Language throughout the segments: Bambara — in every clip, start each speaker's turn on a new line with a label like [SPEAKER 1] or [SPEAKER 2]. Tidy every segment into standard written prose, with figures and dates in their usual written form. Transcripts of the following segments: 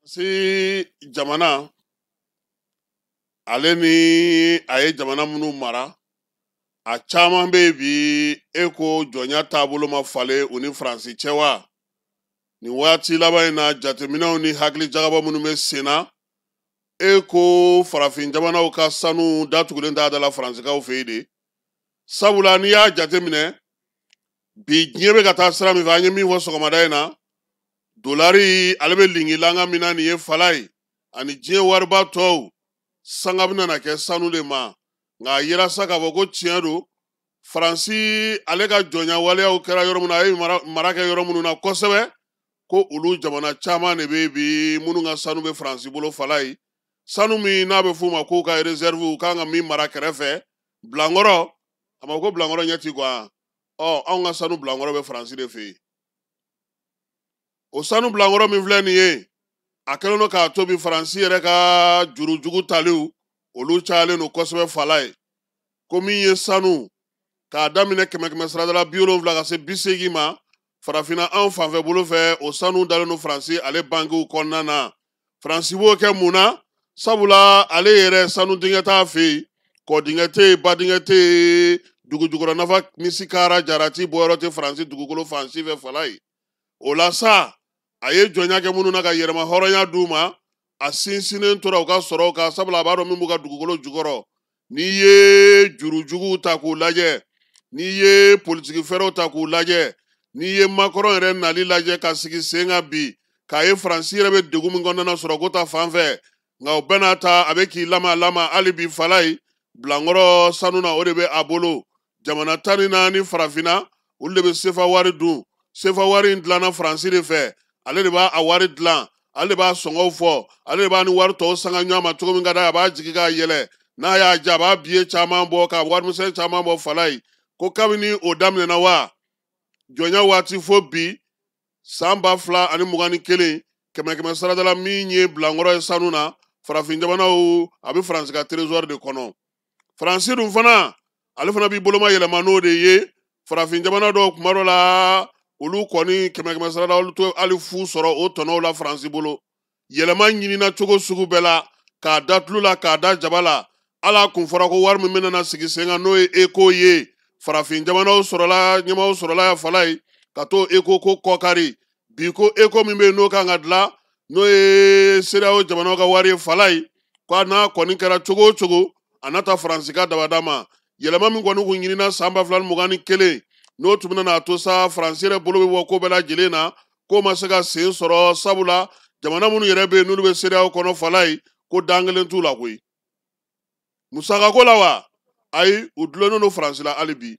[SPEAKER 1] Si jamana ale ni a ye jamana minnu mara, a caman bɛ yen bi, e ko jɔnya taabolo ma falen u ni Faransi cɛ wa? Nin waati laban in na, jateminɛw ni hakili jagabɔ minnu bɛ sen na, e ko farafin jamanaw ka sanu datugulen t'a da la Faransikaw fɛ yen de. Sabula n'i y'a jateminɛ bi, diɲɛ bɛ ka taa sira min fɛ, an ye min fɔ sɔgɔmada in na, dolari ale bɛ lingilanga min na nin ye fala ye, ani diɲɛ wariba tɔw sanga bɛna na kɛ sanu de ma. Nka a yera sa k'a fɔ ko tiɲɛ don, Faransi ale ka jɔnya waleyaw kɛra yɔrɔ min na, a ye mara kɛ yɔrɔ minnu na kosɛbɛ, ko olu jamana caman de bɛ bi minnu ka sanu bɛ Faransi bolo fala ye. Sanu min n'a bɛ f'u ma k'u ka réserve, u kan ka min mara kɛrɛfɛ, bilankɔrɔ, a ma ko bilankɔrɔ ɲɛ ti gan. Ɔ, anw ka sanu bilankɔrɔ bɛ Faransi de fɛ yen. O sanu bilankɔrɔ min filɛ nin ye, a kɛlen don k'a to bi Faransi yɛrɛ ka jurujugu taliw olu cayalen don kosɛbɛ fala ye. Ko min ye sanu k'a daminɛ kɛmɛ kɛmɛ sarada 70 ka se 80 ma, farafinna anw fanfɛ bolo fɛ, o sanu dalen don Faransi ale bankiw kɔnɔna na. Faransi b'o kɛ mun na? Sabula ale yɛrɛ sanu dingɛ t'a fɛ yen, kɔ dingɛ tɛ yen, ba dingɛ tɛ yen, dugu jukɔrɔ nafa misi kara jarati bɔyɔrɔ tɛ Faransi dugukolo fan si fɛ fala ye. O la sa, a ye jɔnya kɛ minnu na ka yɛrɛma hɔrɔnya d'u ma, a sinsinnen tora u ka sɔrɔw kan, sabula a b'a dɔn min b'u ka dugukolo jukɔrɔ. N'i ye jurujuguw ta k'u lajɛ, n'i ye politiki fɛɛrɛw ta k'u lajɛ, n'i ye Macron yɛrɛ nali lajɛ ka sigi sen kan bi, k'a ye Faransi yɛrɛ bɛ degun min kɔnɔna na sɔrɔko ta fan fɛ, nka o bɛɛ n'a ta a bɛ k'i lama lama hali bi fala ye. Bilankɔrɔ sanu na, o de bɛ a bolo. Jamana 14 farafinna, olu de bɛ sefa wari dun. Sefa wari in dilanna Faransi de fɛ, ale de b'a a wari dilan, ale de b'a sɔngɔw fɔ, ale de b'a ni wari tɔw sanga ɲɔgɔn ma cogo min ka d'a ye, a b'a jigi k'a yɛlɛ, n'a y'a ja a b'a biye caman bɔ ka warimisɛn caman bɔ fala ye. Ko kabini o daminɛna wa jɔnya waati fo bi san 2021, kɛmɛ kɛmɛ sarada la min ye bilankɔrɔ ye sanu na farafin jamanaw, a bɛ Faransi ka trésor de kɔnɔ. Faransi dun fana, ale fana b'i boloma yɛlɛma n'o de ye. Farafin jamana dɔw kuma dɔ la, olu kɔni kɛmɛ kɛmɛ sarada olu to hali fu sɔrɔ o tɔnɔw la Faransi bolo. Yɛlɛma ɲinina cogo sugu bɛɛ la, k'a da tulu la, k'a da jaba la. Ala kun fɔra ko wari min bɛna na sigi sen kan, n'o ye eko ye, farafin jamanaw sɔrɔla, ɲɛmaaw sɔrɔla ya fala ye ka t'o eko ko kɔkari. Bi ko eko min bɛ yen n'o kan ka dilan, n'o ye CEDEAO jamanaw ka wari ye fala ye, ko n'a kɔni kɛra cogo o cogo, a n'a ta Faransi ka dabada ma. Yɛlɛma min kɔni kun ɲinina san 2021, n'o tun bɛna n'a to sa Faransi yɛrɛ bolo bɛ bɔ ko bɛɛ lajɛlen na, k'o ma se ka sen sɔrɔ, sabula jamana minnu yɛrɛ bɛ yen n'olu bɛ CEDEAO kɔnɔ fala ye, ko dan kelen t'u la koyi. Musakako la wa? Ayi, u dulonnen don Faransi la hali bi.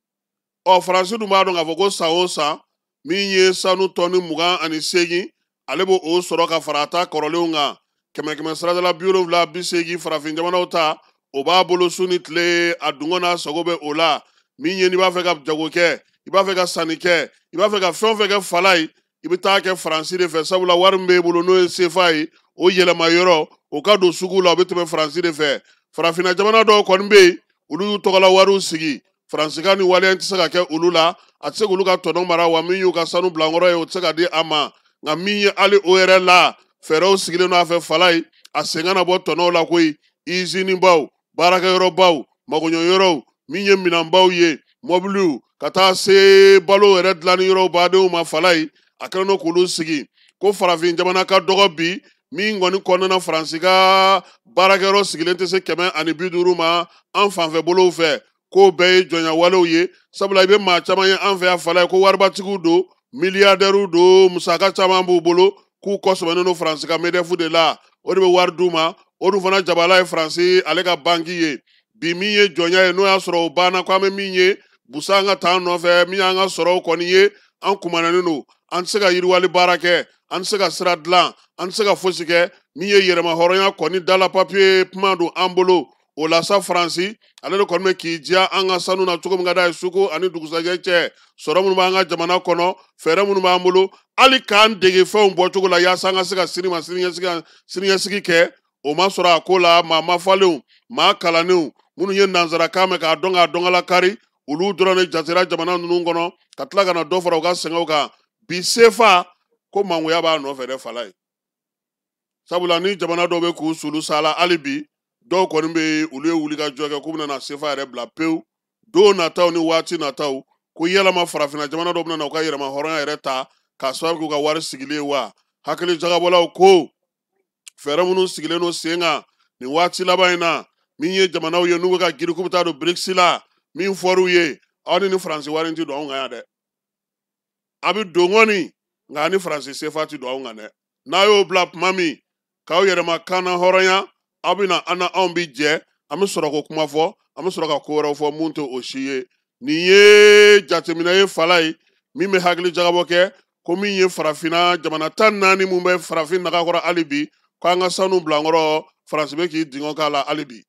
[SPEAKER 1] Ɔ, Faransi dun b'a dɔn k'a fɔ ko san o san min ye sanu tɔni 28, ale b'o o sɔrɔ ka fara a ta kɔrɔlenw kan, kɛmɛ kɛmɛ sarada la 70 80 farafin jamanaw ta, o b'a bolo su ni tile, a dungɔ n'a sago bɛ o la. Min ye n'i b'a fɛ ka jago kɛ, i b'a fɛ ka sanni kɛ, i b'a fɛ ka fɛn o fɛn kɛ fala ye, i bɛ taa kɛ Faransi de fɛ, sabula wari min b'e bolo n'o ye sefa ye, o yɛlɛma yɔrɔ o ka don sugu la, o bɛ tɛmɛ Faransi de fɛ. Farafinna jamana dɔw kɔni bɛ yen, olu y'u tɔgɔla wariw sigi, Faransi ka nin waleya tɛ se ka kɛ olu la, a tɛ se k'olu ka tɔnɔ mara, wa min y'u ka sanu bilankɔrɔ ye, o tɛ se ka di a ma. Nka min ye hali o yɛrɛ la, fɛɛrɛw sigilen don a fɛ fala ye, a sen kana bɔ tɔnɔw la koyi. Izinibaw, baarakɛyɔrɔbaw, magoɲɛyɔrɔw, min ye minɛnbaw ye, mɔbiliw, ka taa se balo yɛrɛ dilanni yɔrɔw badenw ma fala ye, a kɛlen don k'olu sigi. Ko farafin jamana ka dɔgɔ bi min kɔni kɔnɔna, Faransi ka baarakɛyɔrɔ sigilen tɛ se 150 ma an fanfɛ bolow fɛ. K'o bɛɛ ye jɔnya walew ye, sabula i bɛ maa caman ye an fɛ yan fala ye, ko waribatigiw don, miliyardɛriw don, musaka caman b'u bolo, k'u kɔsɔmɛnen don Faransi ka MEDEF de la, o de bɛ wari d'u ma. O dun fana jabala ye Faransi ale ka banki ye. Bi min ye jɔnya ye, n'o y'a sɔrɔ o banna, ko an bɛ min ye busan ka taa nɔfɛ, min y'an ka sɔrɔw kɔni ye, an kumanɛnen don, an tɛ se ka yiriwali baara kɛ, an tɛ se ka sira dilan, an tɛ se ka fosi kɛ. Min ye yɛrɛma hɔrɔnya kɔni dala papiye kuma don an bolo. O la sa, Faransi ale de kɔni bɛ k'i diya an ka sanu na cogo min ka d'a ye, suko ani dugusajɛ cɛ, sɔrɔ minnu b'an ka jamana kɔnɔ, fɛɛrɛ minnu b'an bolo, hali k'an dege fɛnw bɔcogo la yaasa an ka se ka sini ma siniɲɛsigi kɛ, o ma sɔrɔ a ko la. Maa mafalenw, maa kalannenw minnu ye nansarakan mɛn k'a dɔn k'a dɔnkala kari, olu dɔrɔn de jatera jamana ninnu kɔnɔ, ka tila ka na dɔ fara u ka sɛgɛnw kan. Bi sefa ko mangoya b'a nɔfɛ dɛ fala ye. Sabula ni jamana dɔw bɛ k'u sulu sala hali bi, dɔw kɔni bɛ yen, olu ye wulikajɔ kɛ k'u bɛna na sefa yɛrɛ bila pewu don nataw ni waati nataw, ko yɛlɛma farafinna jamana dɔw bɛna na u ka yɛrɛma hɔrɔnya yɛrɛ ta k'a sababu k'u ka wari sigilen ye wa. Hakili jagabɔlaw ko fɛɛrɛ minnu sigilen don sen kan nin waati laban in na, min ye jamanaw ye n'u bɛ ka girin k'u bɛ taa don BRICS la, min fɔr'u ye, aw ni Faransi wari in tɛ don anw kan yan dɛ. A bɛ don kɔni, nka ni Faransi sefa tɛ don anw kan dɛ. N'a y'o bila tuma min k'aw yɛrɛma kan na hɔrɔnya, aw bɛ na an na, anw bɛ jɛ, an bɛ sɔrɔ ko kuma fɔ, an bɛ sɔrɔ ka ko wɛrɛw fɔ mun tɛ o si ye. Nin ye jateminɛ ye fala ye min bɛ hakili jagabɔ kɛ ko min ye farafinna jamana 14 mun bɛ farafin naga kɔrɔ hali bi, ko an ka sanu bila an kɔrɔ, Faransi bɛ k'i dingɔ k'a la hali bi.